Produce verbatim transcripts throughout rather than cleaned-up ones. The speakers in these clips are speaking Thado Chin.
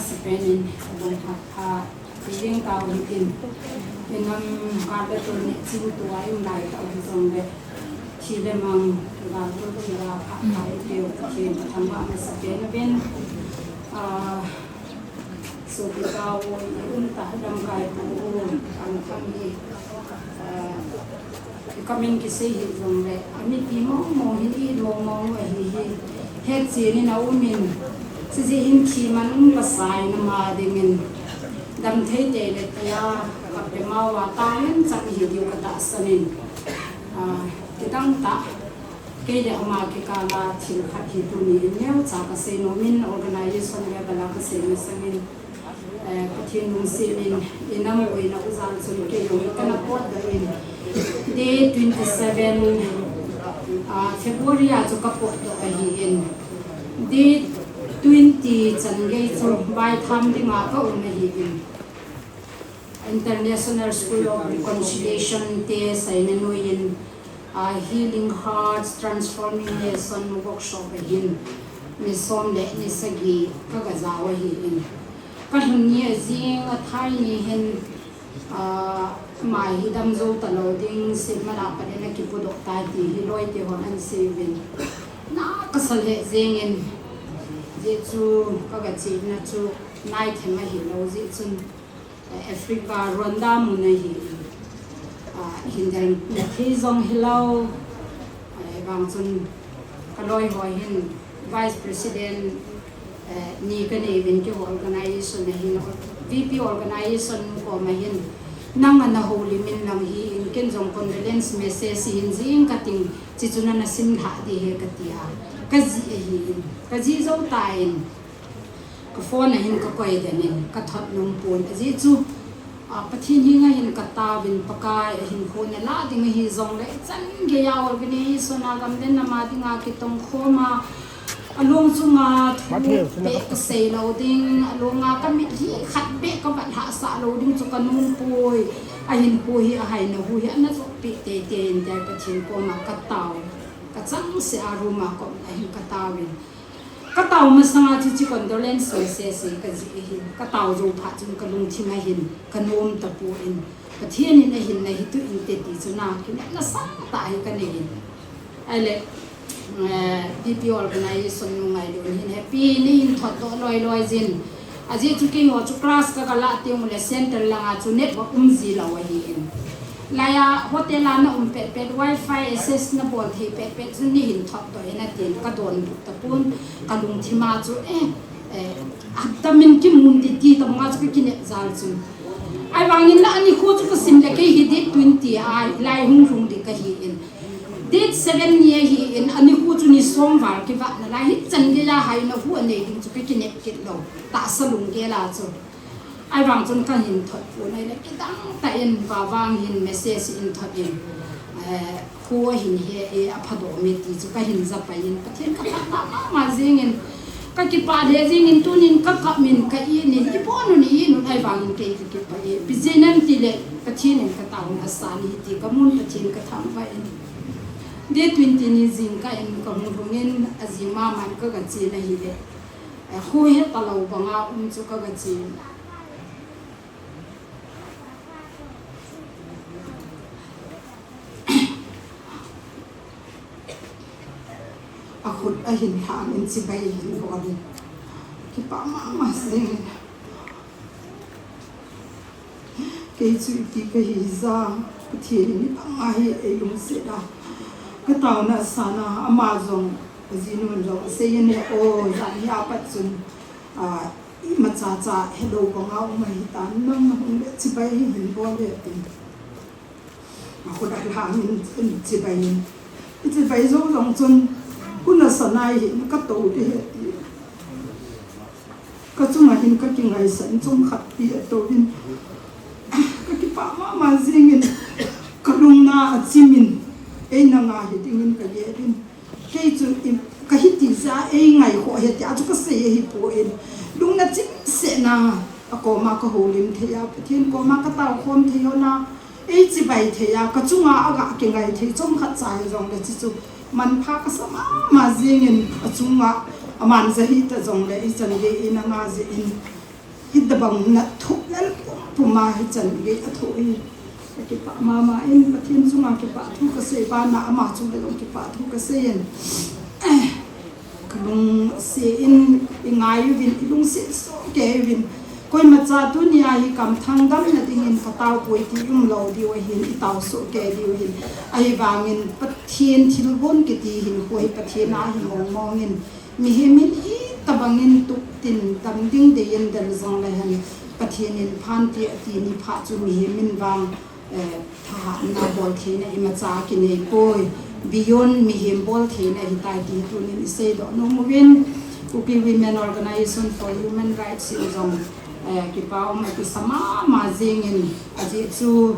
Sapen in, abang pha pha, jing tau hitin. Inam kar le tuni ching tua in lai tau hi jong le. Thi le mang, gal tu tu la pha pha i teu, Pathen ka thangvah masa pen uvin. Ah, so pi tau i um ta dam kai pu u, ang thang hi. Ah, Ka min kisei hi jong le, a mipi mong mong hin i mong mong u ahi hi. Hetchen in a um in, chijeh hin thi man um pasai na ma ding in, dam thei te le tia, ka pe ma uva tang in chang hi diu ka tahsan in. Ah, kidang tah, kei le ama kikal a thil khat hi tuni in neocha ka sei nom in, organization level a ka sei masang in, Eh, Pathen lungset in, inam u in a u jal chun kei jong kana potdoh in. Day twenty seven, ah, February a chu ka potdoh ahi in. Day twenty chan gei chu vaitham dinga ka um ahi in. International School of Reconciliation te saina noiyin, ah, Healing Hearts, Transforming Nation workshop ahin, ni som le ni sagi ka ga jao ahi in. Ka lhun ni a jing a thai ni hin, ah, ama hi dam jou ta lou ding, Setmala pat in a kipudoh tai ti hi loi te hon an sei uvin. Na ka sa lheh jeng in, jeh chu ka ga chena chu nai them ahi lou jeh chun, eh, Africa, Rwanda mun ahi, ah, hin del na thei jong hi lou, eh, vang chun ka loi ho hin Vice President, eh, ni ka nei uvin keiho organization ahin, V P organization koma hin, nang a na houlim in lang hi in, ken jong condolence message hin jing ka ting, chi chu na na sim lha ding ahi ka tia, ka jih ahi in, ka jih jou ta in, ka phone a hin ka koi den in, ka thot nom pon. Ajeh chu, ah, Pathen henga hin ka taovin, Pakai a hinkho na la ding ahi jong le, chan gei a organization a gamlen nam a dinga kitong khom a, a long chunga thu beh ka sei lou ding, a long a ka mitlhi khat beh ka vat hahsah lou ding chu ka nom poi. A hinkho hi, a haina hu hi, ana jot peh tei tei in tia Pathen koma ka tao. Ka chang seh a room a koma hin ka taovin. Ka tao masanga chu chi condolence message ka jih ahin, ka tao jou phat chun ka lungthim a hin, ka nom tapon, Pathen in ahin na hi tu inte ti chu na kinepna sangtah hi ka nei in. Ahile, eh, V P organization nu ngailun hin happy nei hin thot doh loi loi jin. Ajeh chu keiho chu class ka ga la teng ule center langa chu network um ji lou ahi in. Laiya hotel a na um pet pet, wifi access na bol thei pet pet chu nei hin thot doh in atin ka donbut tapon, ka lungthim a chu, eh, eh, hapta min kimun ding ti tabang a chu ka kinep jal chun. Ahivangin la ani khu chu ka sim le kei hi date twenty a lai hung lhung ding ka hi in. Date seven ni ahi in, ani khu chu ni som val kivat nalai hi chan gei a haina hu anei ding chu ka kinep kit lou. Tahsa lunggel a chu. Ahivang chun ka hin thot pon ahile kidang tah in vavang hin message in thot in, eh, khu ahin he e, aphadoh me ti chu ka hin ja pai in Pathen ka thangvah mama jing in, ka kipah lheh jing in tunin ka kap in ka it in, ibon un i it un ahivangin kei ka kipah e. Ipi jeh ham itile Pathen in ka taona asan ahi ti ka mun Pathen ka thangvah in. Day twenty ni jingkah in ka hung lhung in ajing mama in ka ga chen ahile. Eh, khu heta lou banga um chu ka ga chen. A khut ahin lhang in chibai ahin bol in. Kipah mama jing in. Kei chu iti ka hi ja, Pathen in ibang a hi ei lungset a. Ka taona asan a, ama jong, ajinun jong, asei in e o, jan hi apat chun, a, imacha cha helou banga um ahitan, nang na hung le chibai hi hin bol le tin. A khut a lhang in, in chibai in. I chibai jou jong chun, kun a sanai hin ka tou ding ahi ti. Ka chunga hin ka kingaisah in chomkhat pi atou in. Ka kipah mama jing in, ka lungna achim in, eina nga hi ding in ka gel in. Kei chu i, ka hiti ja, ei ngai kho ahi tia chu ka sei ahi pon. Lungna chim seh na, a koma ka houlim thei a, Pathen koma ka tao khom thei ho na, ei chibai thei a, ka chunga aga kingai thei chomkhat cha hi jong le chi chu manpha ka sa mama jing in, a chunga aman ja hita jong le, i chan gei in anga jeh in, Hitabang natna thuh lel pum pum a hichan gei athoh hi. Ka kipah mama in, Pathen chunga kipah thu kasei, bana ama chunga jong kipah thu kasei in. Eh, ka lungset in i ngai uvin, i lungset soh kei uvin. Koima cha tunia hi Kamthang damna dingin ka tao poi ti um lou diu ahin, i tao soh kei diu ahin. Ahivangin Pathen thilgon kiti hin koi Pathen a hi mong mong in. Mihem in hitabangin tup tin dam ding deiyin dem jongle hen, Pathen in phan ti ati ni phat chu mihem in vang, eh, thahatna bol theina imacha kinei poi, beyond mihem bol theina hitai ti tunin i seidoh nom uvin, Kuki Women Organization for Human Rights in jong, eh, kipa um a kisa mama jingin, ajeh chu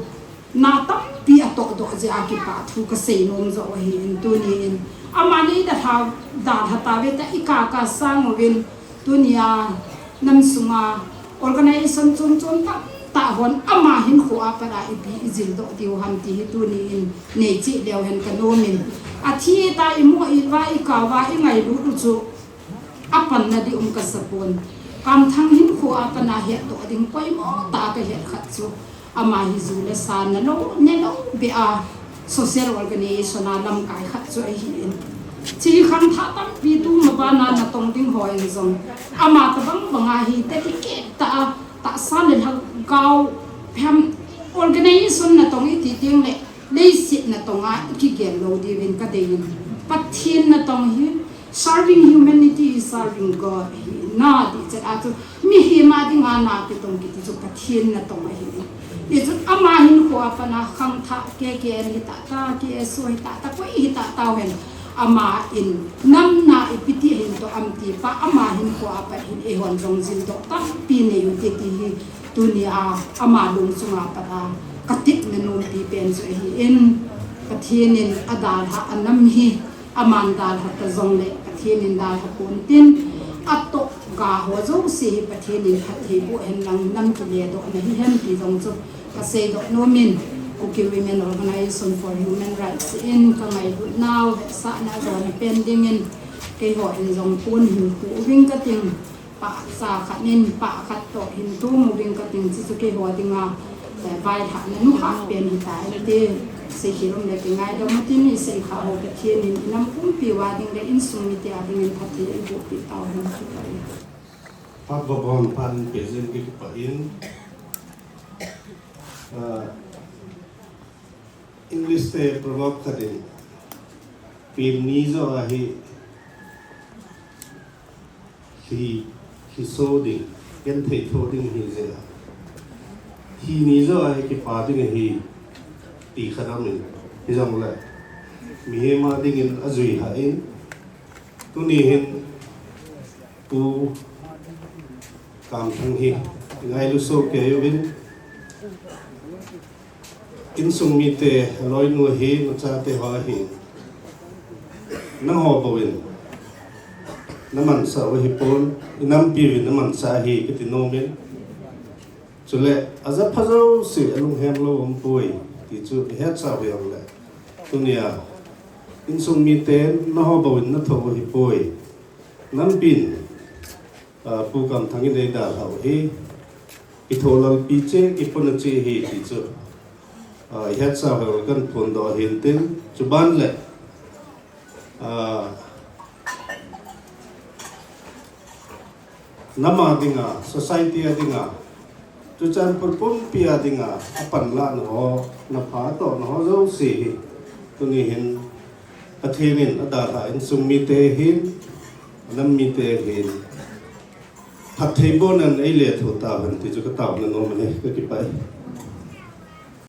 na tampi atoh doh jeh a kipah thu kasei nom joh ahin tuni in. Ama nei dalha, dalha tave ta i kaka sang uvin tunia nam sunga organization chom chom tamtah hon ama hinkho a pat a ipi i jil doh diu ham ti hi tuni in nei cheh leu hen ka nom in. Athi ta i mo i va i ka va i ngailut u chu Apanna ding um kasa pon. Kamthang hinkho a pat a hetdoh ding poimo tah a kahet khat chu, ama hi ju le sa na lou, ne lou beh a social organization a lamkai khat chu ahin. Hiche khangthah tampi tuma bana natong ding ho in jong, ama tabang bang a hi dedicate tah a, tahsa le lhagao phem organization natong iti ding le, leiset natong a i kigel lou diuvin ka dei in. Pathen natong hi, serving humanity is serving God ahi, na ti chet a chu, mihem a dinga na kitong kiti chu Pathen natong ahi. Hichu ama hinkho a pat a khangthah, K K N hi tah tah, K S O hi tah tah, koi hi tah tah hen. Ama in nam na ipi ti hin toh am ti pa, ama hinkho a pat hin eihon jong jildoh tampi nei u hite ti hi. Tunia ama lung chunga pat a ka tipna nompi pen chu ahin, Pathen in adalhah a nam hi, aman dalha ta jongle Pathen in dalha pon tin, atoh ga ho jouse hi Pathen in phatthei boh hen lang nam kiledohna hihen ti jong chu ka seidoh nom in, Kuki Women Organization for Human Rights in ka ngailut nau vetsahna jona pen dingin, keiho in jong pon hin pu uving kating. Pahcha khat in, pahkhat toh hin tum uving kating, hichu keiho dinga, eh, vailhahna nukhah pen hita inte. Seikhel um le kingaidam utin, iseikhah ho Pathen in inam pumpi uva ding le insung mite a dingin phatthei eiboh peh tauhen. Phat bobon phat in peh jeh in kakipah in. Ah, English te proverb khat in, "Pen ni joh a hi, hi, hi so ding, genthei tho ding hi jeh a. Hi ni joh a hi kipa ding ahi," ti khat aum in, hijongle, mihem a dingin ajui hah in, tuni hin, Pu Kamthang hi, ngailu soh kei uvin, insung mite, aloinu ahi, nachate ho ahi, nangho bou in, namansah u ahipon, inampiu in namansah ahi, kati nom in. Chule, ajapha jouse, alunghem lou umpoi, ti chu, ihetsa u hijongle. Tunia, insung mite, nangho bou in natho u ahipoi. Nampin, ah, Pu Kamthang in eidalhah u hi, kitho lalpi cheh, kipona cheh ahi ti chu, ah, ihetsa u hijongle kahin phondoh ahin tin, chuban le, ah, nam a dinga, society a dinga, Churachandpur pumpi a dinga, apanlahna ho, napha atohna ho jouse hi, tuni hin, Pathen in adalhah insung mite hin, anam mite hin, phattheibohna in eilethuh tahen ti chu kataona nom ahi, kakipah e.